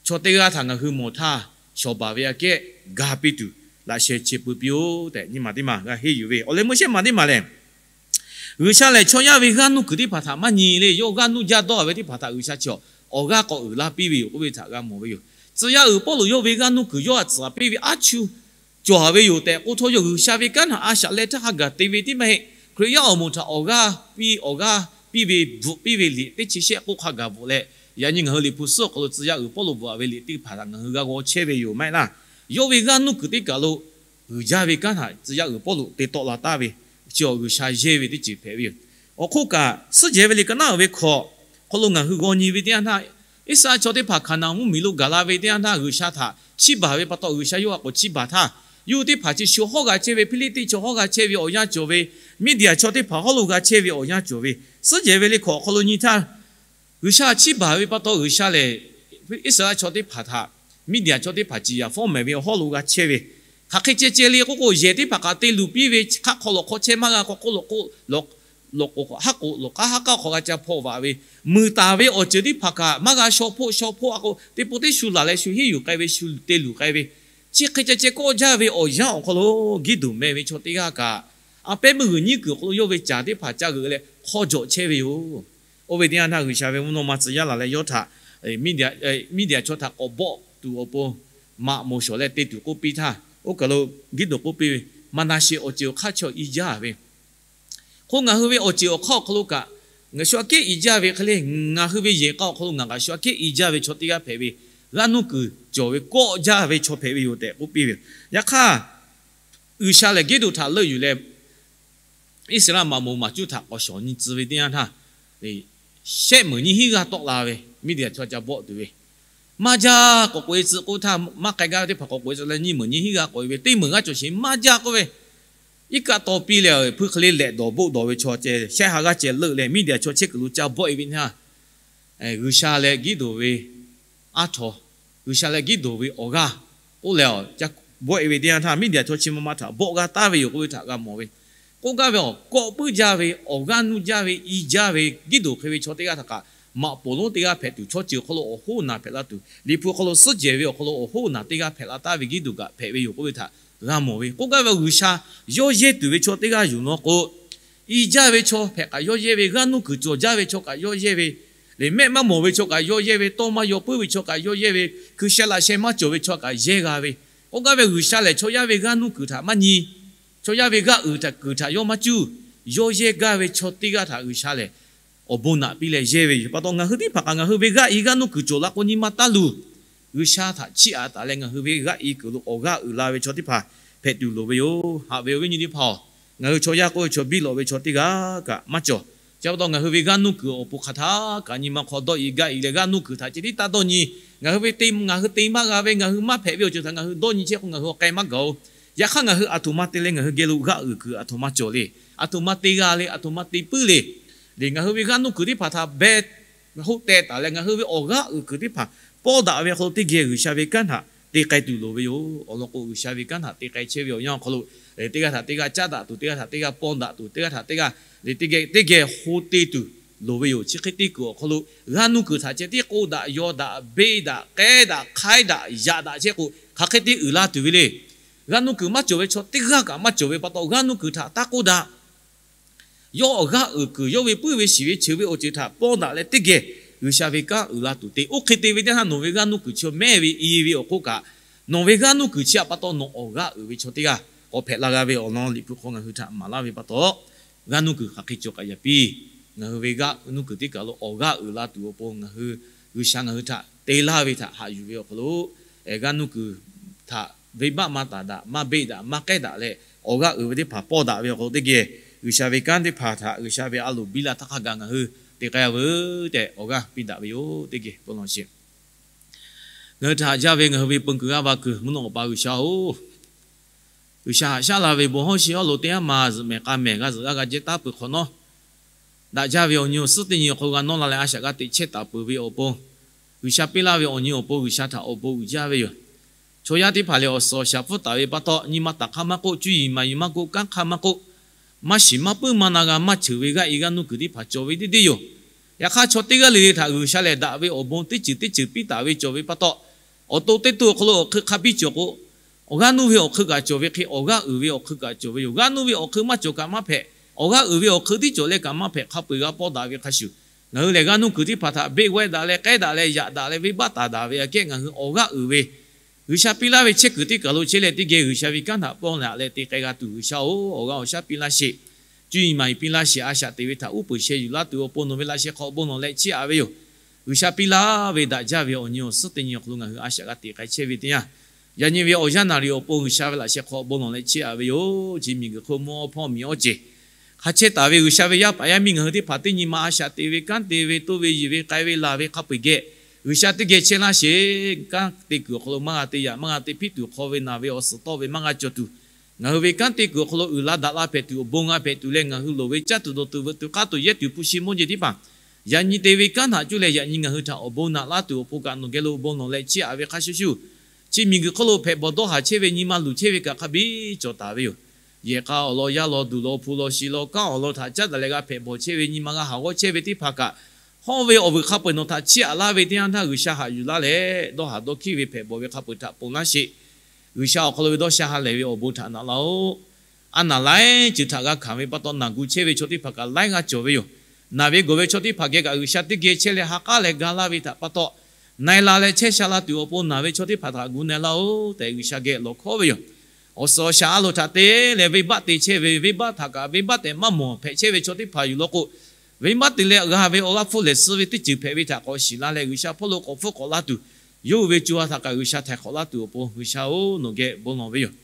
chaw teˇ g'aˇ htaꞈ ngaˬ hui mawˬ htaˇ, shawˍ baˬ ve aꞈ kehˉ ga piˇ tuˬ laꞈ sheh chi pui piˇ-oˆ tehꞈ nyiˇ maˬ teˇ maˬ g'a henˇ yuˬ ve. Awˬ leh meuˇ shehˆ maˬ teˇ maˬ lehˬ, G'uiˬsha lehˬ chaw yaˇ ve g'aˇ nuˇ kuiˬ teˇ hpaˍ htaꞈ maˇ nyi le. Yawˇ g'aˇ nuˇ jaˇ dawˇ ve teˇ hpaˍ htaꞈ G'uiˬsha chi awˬ g'aˇ k'awꞈ uiˍ la piˇ ve yoˬ k'oˆ ve htaꞈ g'a mawˬ ve yoˬ. Tcuh yaˇ uiˍ Pawˇluꞈ yawˇ ve g'aˇ nuˇ kuiˬ yawˇ htaꞈ tcuhˍ piˇ ve aˉ chuˇ cawˬ ve yoˬ tehꞈ k'oˆ htawˇ, yawˇ G'uiˬsha ve kanˉ htaꞈ a shaꞈ leh htaˇ hk'a gaˬ te ve tiˉ maˇ heˆ. Hkriꞈ yaˇ awˬ moˍ htaꞈ awˬ g'aˇ piˇ, awˬ g'aˇ piˇ ve bvuhꞈ piˇ ve liꞈ teˇ chi shehˆ k'oˆ hk'a gaˬ bvuhꞈ leh, yaꞈ nyi ngaˬ hui Liꞈ hpu suhˉ awˬ hk'aw lo tcuh yaˇ uiˍ Pawˇluꞈ bvuhꞈ ve liꞈ teˇ hpaˍ htaꞈ ngaˬ hui g'a g'aw chehˇ ve yoˬ maˇ heˆ laˇ. Yawˇ ve g'aˇ nuˇ kuiˬ teˇ kaˬ lo uiˍ jaˇ ve kanˉ htaꞈ tcuh yaˇ uiˍ Pawˇluꞈ te tawˆ la taˍ ve, chi awˬ G'uiˬsha yehˇ ve teˇ ceuˬ hpehꞈ ve yoˬ. Awˬ hk'oˆ kaꞈ, Suhˉ jehˬ ve liꞈ ka naˉ uiˍ ve hkawꞈ hk'aw lo ngaˬ hui g'aw nyi ve teˇ yanˇ htaˇ, Iˉsaˍreˍlaˆ chaw teˇ hpaˍ Hkaˍnanˍ mvuhˇmiˬ lo gaˬ la ve teˇ yanˇ htaˇ, G'uiˬsha htaꞈ chiˇ baˬ ve pa taw, G'uiˬsha yawˇ htaꞈ k'awꞈ chiˇ baˬ htaˇ, yawˇ hui teˇ hpaˍ chi shu hawˉ g'a chehˇ ve Hpiˇliˇtiˆ chaw hawˉ g'a chehˇ ve awˬ yanˇ cawˬ ve, Miˇdiˍaˍ chaw teˇ hpaˍ hawˉ lo g'a chehˇ ve awˬ yanˇ cawˬ ve, Suhˉ jehˬ ve liꞈ hkawꞈ hk'aw lo nyi htaˇ, G'uiˬsha chiˇ baˬ ve pa taw, G'uiˬsha lehˬ Iˉsaˍreˍlaˆ chaw teˇ hpaˍ htaꞈ Miˇdiˍaꞈ chaw teˇ hpaˍ ciˍ yanˍ fawˉ mehˍ ve awˬ hawˉ lo g'a chehˇ ve, hk'aˬ hk'e ceh ceh le k'oˆ k'o, yehˬ teˇ hpaˍ kaꞈ te luˬ piˇ ve, hk'aˆ hk'aw lawꞈ hk'aw chehˇ maˇ g'a k'o, k'oˆ lawꞈ k'oˆ, lawꞈ k'oˍ haˉ k'oˍ lawꞈ k'aˉ haˉ k'aˉ hk'aw g'a ca hpaw vaꞈ ve, muiˬ taˍ ve awˬ ceuˬ teˇ hpaˍ kaꞈ maˇ g'a shaw hpoˆ shaw hpoˆ a k'o, teˇ pawˆ teˇ shu laˬ leh shu henˉ yuˬ k'ai ve, shu te luˬ k'ai ve, chi hk'e ceh ceh kawˆ jaˇ ve awˬ yanˇ awˬ hk'aw lo Giˇdonˍ meh ve chaw teˇ g'aˇ kaꞈ, a pehˉ meuˇ g'uiˬ nyiˇ kuiˬ awˬ hk'aw lo yawˇ ve caˍ teˇ hpaˍ ca g'euꞈ leh hk'aw jawꞈ chehˇ ve yoˬ. Oˇ ve teˇ yanˇ htaˇ, G'uiˬsha ve mvuhˇ naw ma tcuh yaˇ laˬ leh yawˇ htaꞈ Miˇdiˍaꞈ chaw htaꞈ k'awꞈ bawˆ tuˬ awˬ pon maꞈ moˍ shawˍ leh te tuˬ k'oˆ piˇ htaˇ, oˇ kaˬ lo Giˇdonˍ k'oˆ piˇ ve, Maˍnaˍseˍ awˬ ceuˬ awˬ hk'aˇ chaw i jaˇ ve, hk'o ngaˬ hui ve awˬ ceuˬ awˬ hk'aˇ awˬ hk'aw lo kaꞈ ngaˬ shu aꞈ kehˉ i jaˇ ve hk'e le, ngaˬ hui ve yehˬ k'a awˬ hk'aw lo ngaˬ kaꞈ shu aꞈ kehˉ i jaˇ ve chaw teˇ g'aˇ hpehꞈ ve, g'aˇ nuˇ kuiˬ cawˬ ve kawˆ jaˇ ve chaw hpehꞈ ve yoˬ tehꞈ k'oˆ piˇ ve yoˬ. Yaꞈ hk'aˇ, G'uiˬsha lehˬ Giˇdonˍ htaꞈ leuˆ yuˬ leh, Iˉsaˍreˍlaˆ maꞈ moˍ maˍ cuˇ htaꞈ k'awꞈ shawˍ nyi tcuh ve teˇ yanˇ htaˇ, shehˆ meunˍ nyiˇ hinˉ g'aˇ tawˆ la ve, Miˇdiˍaꞈ chaw ca bawˆ tuˬ ve, maˇ jaˇ k'awꞈ k'oꞈ e tcuh k'oˆ htaˇ, maˇ k'ai gaˇ ve teˇ hpaˍ k'awꞈ k'oꞈ e tcuh leh nyiˇ meunˍ nyiˇ hinˉ g'aˇ k'oꞈ e ve, teˇ meunˍ g'aˇ cawˬ sheˍ maˇ jaˇ k'oˆ ve, iˉ kaˆ taw piˇ leh, hpuiˇ hk'e le lehꞈ dawˬ boˆ dawˬ ve chaw ceh shehˆ ha g'aˇ ceh leuˆ leh, Miˇdiˍaꞈ chaw chehˇ kuiˬ lo ca bawˆ e ve teˇ yanˇ, G'uiˬsha leh Giˇdonˍ ve aˉ htaw, G'uiˬsha leh Giˇdonˍ ve awˬ g'aˇ k'oˆ leh, ca bawˆ e ve teˇ yanˇ htaˇ, Miˇdiˍaꞈ chaw chi ma ma htaꞈ bawˆ g'a taˍ ve yoˬ k'oˆ ve htaꞈ g'a mawˬ ve. K'oˆ gaˇ ve awˬ kawˆ puiˉ jaˇ ve, awˬ g'aˇ nuˇ jaˇ ve, i jaˇ ve Giˇdonˍ hk'e ve chaw teˇ g'aˇ htaꞈ kaꞈ, maꞈ poˍ lonˉ teˇ g'aˇ hpehꞈ tuˬ, chaw ceuˬ awˬ hk'aw lo awˬ hoˉ naˬ hpehꞈ la tuˬ, Liꞈ hpu awˬ hk'aw lo suhˉ jehˬ ve awˬ hk'aw lo awˬ hoˉ naˬ teˇ g'aˇ hpehꞈ la taˍ ve Giˇdonˍ kaꞈ hpehꞈ ve yoˬ k'oˆ ve htaꞈ g'a mawˬ ve. K'oˆ gaˇ ve, G'uiˬsha yawˇ yehˇ tuˬ ve chaw teˇ g'aˇ yoˬ law k'o, i jaˇ ve chaw hpehꞈ kaꞈ yawˇ yehˇ ve, g'aˇ nuˇ kuiˬ cawˬ jaˇ ve chaw kaꞈ yawˇ yehˇ ve, liꞈ mehˆ maˇ mawˬ ve chaw kaꞈ yawˇ yehˇ ve, tawˇ maˇ yaw puiˉ ve chaw kaꞈ yawˇ yehˇ ve, hkui sheh laꞈ sheh maˇ cawˬ ve chaw kaꞈ yehˇ g'a ve. K'oˆ gaˇ ve, G'uiˬsha lehˬ chaw yaˇ ve g'aˇ nuˇ kuiˬ htaꞈ maˇ nyi, chaw yaˇ ve g'aˇ uiˍ htaꞈ kuiˬ htaꞈ yawˇ maˇ cuˇ, yawˇ yehˇ gaˇ ve chaw teˇ g'aˇ htaꞈ G'uiˬsha lehˬ awˬ bon naꞈ piˇ leh yehˇ ve yoˬ. Pa taw ngaˬ hui teˇ hpaˍ kaꞈ ngaˬ hui ve g'aˇ i g'aˇ nuˇ kuiˬ cawˬ la k'o nyi ma taˇ luˬ. G'uiˬsha htaꞈ chiˇ aꞈ taˍ leh ngaˬ hui ve g'aˇ i kuiˬ lo awˬ g'aˇ uiˍ la ve chaw teˇ hpaˍ hpehꞈ tuˬ loˍ ve yoˬ. Haꞈ ve awˬ viˉ nyi teˇ hpaˍ-oˬ, ngaˬ hui chaw yaˇ k'oˆ ve chaw biˇ lawꞈ ve chaw teˇ g'aˇ kaꞈ maˇ cawˬ. Chi pa taw ngaˬ hui ve g'aˇ nuˇ kuiˬ awˬ pon hk'aˬ htaˇ kaꞈ nyi ma hk'aw dawˇ i gaˇ i leh g'aˇ nuˇ kuiˬ htaꞈ ceh tiˉ taˇ dawˇ nyi. Ngaˬ hui ve te, ngaˬ hui te maˇ g'a ve, ngaˬ hui maˇ hpehꞈ ve awˬ ceuˬ htaꞈ ngaˬ hui dawˇ nyi chehˇ k'o ngaˬ hui awˬ k'ai maˇ gaˬ-oˬ. Yaꞈ hk'aˇ ngaˬ hui aˬ htoꞈ ma te leh ngaˬ hui geh lo g'aˇ uiˍ kuiˬ aˬ htoꞈ ma cawˬ le, aˬ htoꞈ ma te g'a le, aˬ htoꞈ ma te puiˉ le. Lehˬ ngaˬ hui ve g'aˇ nuˇ kuiˬ teˇ hpaˍ htaꞈ beh hoˆ teh taˍ leh ngaˬ hui ve awˬ g'aˇ uiˍ kuiˬ teˇ hpaˍ pawˇ daꞈ ve hk'aw lo teˇ geh G'uiˬsha ve kanˉ htaꞈ te k'ai tuˬ loˍ ve yoˬ. Awˬ lawn k'o G'uiˬsha ve kanˉ htaꞈ te k'ai chehˇ ve awˬ yanˇ awˬ hk'aw lo, teˇ g'aˇ htaꞈ teˇ g'aˇ caˉ daꞈ tuˬ, teˇ g'aˇ htaꞈ teˇ g'aˇ pawˇ daꞈ tuˬ, teˇ g'aˇ htaꞈ teˇ g'aˇ lehˬ teˇ geh teˇ geh ho te tuˬ loˍ ve yoˬ. Chi hk'e te kuiˬ awˬ hk'aw lo g'aˇ nuˇ kuiˬ htaꞈ ceh tiˉ k'oˆ daꞈ, yaw daꞈ, beˆ daꞈ, k'ehˉ daꞈ, hk'aiˉ daꞈ, yaꞈ daꞈ chehˇ k'o hk'aˬ hk'e te uiˍ la tuˬ ve le. G'aˇ nuˇ kuiˬ maˇ cawˬ ve chaw teˇ g'aˇ kaꞈ maˇ cawˬ ve pa taw g'aˇ nuˇ kuiˬ htaꞈ taˇ k'oˆ daꞈ. Yawˇ awˬ g'aˇ uiˍ kuiˬ, yawˇ ve puiˉ ve shiˍ ve cheuˬ ve awˬ ceuˬ htaꞈ pawˇ daꞈ leh teˇ geh G'uiˬsha ve kanˉ uiˍ la tuˬ te. Oˇ hk'e te ve teˇ htaˇ nawˬ ve g'aˇ nuˇ kuiˬ chi mehˇ ve i ve awˬ hk'oˆ kaꞈ, nawˬ ve g'aˇ nuˇ kuiˬ chi htaꞈ pa taw nawˬ awˬ g'aˇ uiˍ ve chaw teˇ g'aˇ k'awꞈ hpehꞈ la g'a ve awˬ lawn Liꞈ hpu hk'aw ngaˬ hui htaꞈ maˍ laˇ ve pa taw, g'aˇ nuˇ kuiˬ hk'aˬ hk'e cawˬ kaꞈ yaꞈ piˇ. Ngaˬ hui ve g'aˇ nuˇ kuiˬ teˇ kaˬ lo awˬ g'aˇ uiˍ la tuˬ awˬ pon ngaˬ hui G'uiˬsha ngaˬ hui htaꞈ te laˇ ve htaꞈ haꞈ yuˬ ve awˬ hk'aw lo, g'aˇ nuˇ kuiˬ htaꞈ venˇbaˆ maˇ taˍ daꞈ, maˇ beˆ daꞈ, maˇ k'ehˉ daꞈ leh, awˬ g'aˇ uiˍ ve teˇ hpaˍ pawˇ daꞈ ve awˬ hk'aw lo teˇ geh G'uiˬsha ve kanˉ teˇ hpaˍ htaꞈ G'uiˬsha ve a loˍ biˇ la htaˇ hk'a gaˬ ngaˬ hui te k'ai-a veuˬ tehꞈ awˬ g'aˇ piˇ daꞈ ve yoˬ. Teˇ geh bon lawˬ sheˍ. Ngaˬ hui htaꞈ haꞈ jaˇ ve ngaˬ hui ve peun kuiˬ g'aˇ va kuiˬ mvuhˇ naw awˬ pa G'uiˬsha-oˬ, G'uiˬsha haꞈ shaˉ la ve bon hawˉ shi hawˉ lo teˇ yanˇ ma zuhꞈ mehˍ k'a mehˍ g'a zuhꞈ g'aˇ g'a jehˇ taˉ peuˬ hk'awꞈ nawˉ, daꞈ jaˇ ve awˬ nyi awˬ suhˉ teˇ nyi awˬ hk'aw lo g'a nawˇ la leh a shaꞈ g'a teꞈ chehˇ taˍ peuˬ ve awˬ pon, G'uiˬsha piˇ laˇ ve awˬ nyi awˬ pon G'uiˬsha htaꞈ awˬ bon uiˍ jaˇ ve yoˬ. Chaw yaˇ teˇ hpaˍ lehˬ awˬ suhˍ awˬ shaˍ pfuhˇ taˍ ve pa taw nyi ma taˍ hk'aˇ maˇ k'oˆ, cuˇ yiˍ maˍ yiˍ maˇ k'oˆ, kanˉ hk'aˇ maˇ k'oˆ, maˇ shiˍ maˇ puiˉ maˇ na g'a maˇ cheuˬ ve g'aˇ i g'aˇ nuˇ kuiˬ teˇ hpaˍ cawˬ ve deˇ deˇ yoˬ. Yaꞈ hk'aˇ chaw teˇ g'aˇ le le htaꞈ G'uiˬsha lehˬ daꞈ ve awˬ bon teˇ ceuˬ teˇ ceuˬ piˇ taˍ ve cawˬ ve pa taw, awˬ to teˇ to awˬ hk'aw lo awˬ hk'eun hk'a biˇ cawˬ k'o, awˬ g'aˇ nuˇ ve awˬ hk'eun kaꞈ cawˬ ve hk'e awˬ g'aˇ uiˍ ve awˬ hk'eun kaꞈ cawˬ ve yoˬ. G'aˇ nuˇ ve awˬ hk'eun maˇ cawˬ kaꞈ maˇ hpehꞈ, awˬ g'aˇ uiˍ ve awˬ hk'eun tiˉ cawˬ leh kaꞈ maˇ hpehꞈ hk'a peu-eˬ g'a pawˇ daꞈ ve hk'a shuˍ, ngaˬ hui lehˬ g'aˇ nuˇ kuiˬ teˇ hpaˍ htaꞈ beˆ g'awehˇ daꞈ leh k'ehˉ daꞈ leh yaꞈ daꞈ leh venˇbaˆ taˍ daꞈ ve aꞈ kehˉ ngaˬ hui awˬ g'aˇ uiˍ ve G'uiˬsha piˇ laˇ ve chehˇ kuiˬ teˇ kaˬ lo chehˇ leh teˇ geh G'uiˬsha ve kanˉ htaꞈ pawˇ daꞈ leh te k'ai g'a tuˬ G'uiˬsha-oˬ, awˬ g'aˇ awˬ shaˉ piˇ laˇ sheˍ. Cuˇ yiˍ maˍ yiˍ piˇ laˇ sheˍ. A shaꞈ teꞈ ve htaꞈ uˉ peunˍ sheh yuˬ laˇ tuˬ awˬ pon nawˬ ve laꞈ sheh hk'aw awˬ bon lawˬ leh chiˇ aꞈ ve yoˬ. G'uiˬsha piˇ laˇ ve daꞈ jaˇ ve awˬ nyi awˬ suhˉ teˇ nyi awˬ hk'aw lo ngaˬ hui a shaꞈ g'a teꞈ k'ai chehˇ ve teˇ yanˇ, yaꞈ nyi ve awˬ yanˇ naˍ riˍ awˬ pon G'uiˬsha ve laꞈ sheh hk'aw awˬ bon lawˬ leh chiˇ aꞈ ve yoˬ. Chi miˬguiˬ hk'oˆ mvuhˇ awˇ hpawˇ miˬ awˇ ceˬ hk'a chehˇ taˍ ve G'uiˬsha ve yaˇ paˍ yaˇ miˇ ngaˬ hui teˇ hpaˍ teˇ nyi ma a shaꞈ te ve kanˉ te ve toˇ ve yiˬ ve k'ai ve laˬ ve hk'a peu-eˬ geh G'uiˬsha teˇ geh chehˇ laˇ sheˍ. Kanˉ te kuiˬ awˬ hk'aw lo maˇ g'a te yaꞈ, maˇ g'a te hpiˆ tuˬ, hk'aw ve naˬ ve awˬ suhˍ tawˆ ve maˇ g'a cawˬ tuˬ, ngaˬ hui ve kanˉ te kuiˬ awˬ hk'aw lo uiˍ la daꞈ la hpehꞈ tuˬ, awˬ bon g'a hpehꞈ tuˬ leh ngaˬ hui loˍ ve caˇ tuˬ dawˬ tuˬ veuꞈ tuˬ k'aˇ tuˬ yehˇ tuˬ hpu shi mawˇ jeˬ teˇ hpaˍ Yaꞈ nyi te ve kanˉ htaꞈ cuˇ leh yaꞈ nyi ngaˬ hui htaꞈ awˬ bon naꞈ laˇ tuˬ awˬ pon kaꞈ nawˬ geh lo bon lawˬ leh chiˇ aꞈ ve hk'a shuˍ shuˍ, chi miˬguiˬ hk'oˆ lo hpehꞈ bawˬ dawˇ haˍ chehˇ ve nyi ma luˬ chehˇ ve kaꞈ hk'a biˇ cawˬ taˍ ve yoˬ. Yehˬ k'a awˬ lawn yaˇ lawn duˬ lawn hpu lawn shi lawn kanˉ awˬ lawn htaꞈ caˉ daꞈ leh g'a hpehꞈ bawˬ chehˇ ve nyi ma g'a haˍ g'awˇ chehˇ ve teˇ hpaˍ kaꞈ, hawˇ ve awˬ vuiˬ hk'a peu-eˬ nawˬ htaꞈ chiˇ aꞈ laˇ ve teˇ yanˇ htaˇ G'uiˬsha haꞈ yuˬ laˇ leh dawˇ haˍ dawˇ hkiˉ ve hpehꞈ bawˬ ve hk'a peu-eˬ htaꞈ ponˬ laˇ sheˍ. G'uiˬsha awˬ hk'aw lo ve dawˇ sha ha lehˬ ve awˬ bon htaꞈ naꞈ laˇ-oˆ. A naˍ laiˉ ceuˬ htaꞈ g'a hkanˍ ve pa taw naˬ gu chehˇ ve chaw teˇ hpaˍ kaꞈ laiˉ g'aˇ cawˬ ve yoˬ. Naˬ ve gawˬ ve chaw teˇ hpaˍ geh kaꞈ G'uiˬsha teˇ geh chehˇ leh ha k'aˉ leh ga laˇ ve htaꞈ pa taw, na e la leh chehˇ sha la tuˬ awˬ pon naˬ ve chaw teˇ hpaˍ htaꞈ gu na e laˇ-oˆ tehꞈ G'uiˬsha geh lawˬ hkawˉ ve yoˬ. Awˬ suhˍ awˬ shaˍ a loˍ htaꞈ te leh venˇbaˆ te chehˇ ve, venˇbaˆ htaꞈ kaꞈ venˇbaˆ tehꞈ maˇ mawˬ hpehꞈ chehˇ ve chaw teˇ hpaˍ yuˬ law k'o, venˇbaˆ te leh g'a ve awˬ g'aˇ hpfuhˇ lehˬ suh ve teˇ ceuˬ hpehꞈ ve htaꞈ k'awꞈ shiˍ la leh G'uiˬsha hpawˇ lo k'awꞈ hpfuhˆ k'awꞈ la tuˬ, yawˇ hui ve co ha htaꞈ kaꞈ G'uiˬsha htaiˍ hk'awꞈ laˇ tuˬ awˬ pon G'uiˬsha-oˬ, nawˬ geh bon lawˬ ve yoˬ.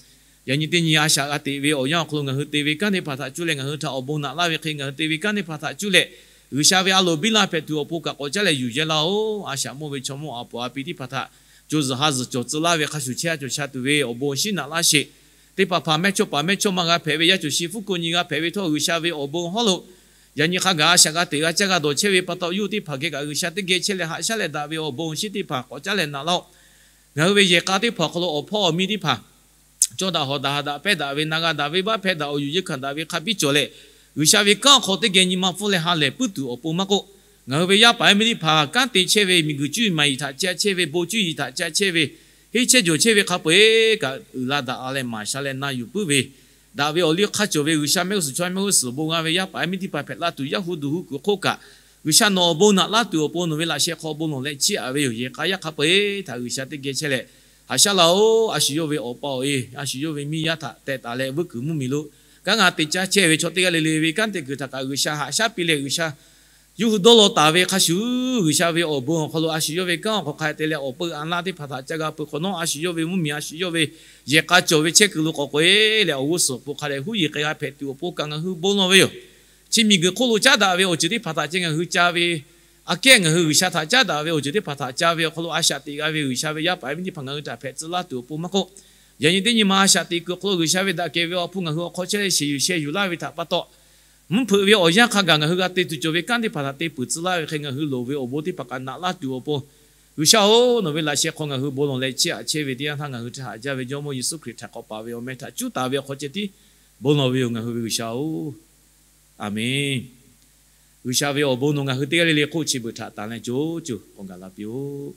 Yaꞈ nyi teˇ nyi a shaꞈ g'a teꞈ ve awˬ yanˇ awˬ hk'aw lo ngaˬ hui te ve kanˉ teˇ hpaˍ htaꞈ cuˇ leh ngaˬ hui htaꞈ awˬ bon naꞈ laˇ ve hk'e ngaˬ hui te ve kanˉ teˇ hpaˍ htaꞈ cuˇ leh, G'uiˬsha ve a loˍ biˇ laˇ hpehꞈ tuˬ awˬ pon kaꞈ k'awꞈ caˉ leh yuˬ yehˇ laˇ-oˆ. A shaꞈ mawˇ ve chaw mawˇ a puˍ a pi teˇ hpaˍ htaꞈ co zuhˬ ha zuhˬ cawˬ tcuh laˇ ve hk'a shuˍ chehˇ a cawˬ sha tuˬ ve awˬ bon awˬ shinˉ naꞈ laˇ sheˍ. Teˇ hpaˍ hpaˍ mehˇchawˇ paˍ mehˇchawˇma g'a hpehꞈ ve yaˇ cawˬ shi hpfuhˇ ko nyi g'a hpehꞈ ve htawˇ G'uiˬsha ve awˬ bon hawˉ lo yaꞈ nyi hk'a gaˬ a shaꞈ g'a teꞈ g'a caˇ g'a dawˬ chehˇ ve pa taw, yawˇ hui teˇ hpaˍ geh kaꞈ G'uiˬsha teˇ geh chehˇ leh haꞈ shaˉ leh daꞈ ve awˬ bon awˬ shinˉ teˇ hpaˍ k'awꞈ caˉ leh naꞈ laˇ-oˆ. Ngaˬ hui ve yehˬ k'a teˇ hpaˍ awˬ hk'aw lo awˬ hpawˇ awˬ miˇ teˇ hpaˍ cawˇ daꞈ hawˍ daꞈ ha daꞈ pehˇ daꞈ ve, na g'a daꞈ venˇbaˆ hpehˇ daꞈ, awˬ yuˬ yeˇ hkanˍ daꞈ ve hk'a biˇ cawˬ leh, G'uiˬsha ve kanˉ awˬ hk'aw teˇ geh nyi ma hpfuhˇ leh ha lehˬ puiˉ tuˬ awˬ pon maˇ k'oˆ, ngaˬ hui ve yaˇ paˍ yaˇ miˇ teˇ hpaˍ kanˉ te chehˇ ve, miˬguiˬ cuˇ yiˍ maˍ yiˍ htaꞈ ca chehˇ ve, bon cuˇ yiˍ htaꞈ ca chehˇ ve, henˇ chehˇ jawˬ chehˇ ve hk'a peu-eˬ kaꞈ uiˍ la daꞈ la leh maˍ sha leh na yuˬ puiˉ ve, daꞈ ve awˬ liˇ hk'a cawˬ ve G'uiˬsha mehˆ g'uˇ suhˍ chaw mehˆ g'uˇ suhˍ bon g'a ve yaˇ paˍ yaˇ miˇ teˇ hpaˍ hpehꞈ la tuˬ, yaˇ hu duˬ hu kuiˬ hk'oˆ kaꞈ G'uiˬsha nawˬ awˬ bon naꞈ laˇ tuˬ awˬ pon nawˬ ve laꞈ sheh hk'aw bon lawˬ leh chiˇ aꞈ ve yoˬ. Yehˬ k'a yaˇ hk'a peu-eˬ htaꞈ G'uiˬsha teˇ geh chehˇ leh haꞈ shaˉ laˇ-oˆ. A shu yawˇ ve awˬ pa awˬ e, a shu yawˇ ve miˇ yaˇ htaꞈ tehꞈ taˍ leh vuiˇ kuiˬ mvuhˇmiˬ lo kanˉ g'a te caˇ chehˇ ve chaw teˇ g'aˇ le le ve kanˉ te kuiˬ htaꞈ kaꞈ G'uiˬsha haꞈ shaˉ piˇ leh G'uiˬsha yawˇ hui dawˇ law taˍ ve hk'a shuˍ, G'uiˬsha ve awˬ bon awˬ hk'aw lo a shu yawˇ ve kanˉ awˬ hk'aw hk'a te leh awˬ peu anˇ laˇ teˇ hpaˍ htaꞈ ca g'a peuˬ hk'awꞈ nawˉ, a shu yawˇ ve mvuhˇmiˬ a shu yawˇ ve yehˬ k'a cawˬ ve chehˇ kuiˬ lo k'awꞈ k'oꞈ e leh awˬ g'uˇ suhˍ awˬ pon hk'a dehꞈ huˉ yeˬ k'ai g'a hpehꞈ tuˬ awˬ pon kaꞈ ngaˬ hui bon lawˬ ve yoˬ. Chi miˬguiˬ hk'oˆ lo caˉ daꞈ ve awˬ ceuˬ teˇ hpaˍ htaꞈ ceh ngaˬ hui ca ve, aꞈ kehˉ ngaˬ hui G'uiˬsha htaꞈ caˉ daꞈ ve awˬ ceuˬ teˇ hpaˍ htaꞈ ca ve awˬ hk'aw lo a shaꞈ teꞈ g'a ve G'uiˬsha ve yaˇ paˍ yaˇ miˇ teˇ hpaˍ ngaˬ hui htaꞈ hpehꞈ tcuh laˇ tuˬ awˬ pon maˇ k'oˆ, yaꞈ nyi teˇ nyi ma a shaꞈ teꞈ kuiˬ awˬ hk'aw lo G'uiˬsha ve daꞈ kehˬ ve awˬ hpu ngaˬ hui awˬ hk'aw chehˇ leh sheˍ yuˬ sheh yuˬ laˇ ve htaꞈ pa taw, mvuhˇ hpeuꞈ ve awˬ yanˇ hk'a gaˬ ngaˬ hui g'a te tuˬ cawˬ ve kanˉ teˇ hpaˍ htaꞈ te peuˬ tcuh laˇ ve hk'e ngaˬ hui loˍ ve awˬ bon teˇ hpaˍ kaꞈ naꞈ laˇ tuˬ awˬ pon, G'uiˬsha-oˬ, nawˬ ve laꞈ sheh hk'aw ngaˬ hui bon lawˬ leh chiˇ aꞈ chehˇ ve teˇ yanˇ htaˇ ngaˬ hui htaꞈ haꞈ jaˇ ve Jawˇmawˇ Yeˍsuˆ Hkriꞈ htaꞈ k'awꞈ paˍ ve awˬ meh htaꞈ cuˉ taˍ ve awˬ hk'aw ceh tiˉ bon lawˬ ve yoˬ, ngaˬ hui ve G'uiˬsha-oˬ. Aˬmenˍ. G'uiˬsha ve awˬ bon nawˬ ngaˬ hui teˇ g'aˇ le le hk'oˆ chi beuꞈ htaꞈ tanˬ leh co co k'awꞈ gaˬ la piˇ-oˆ.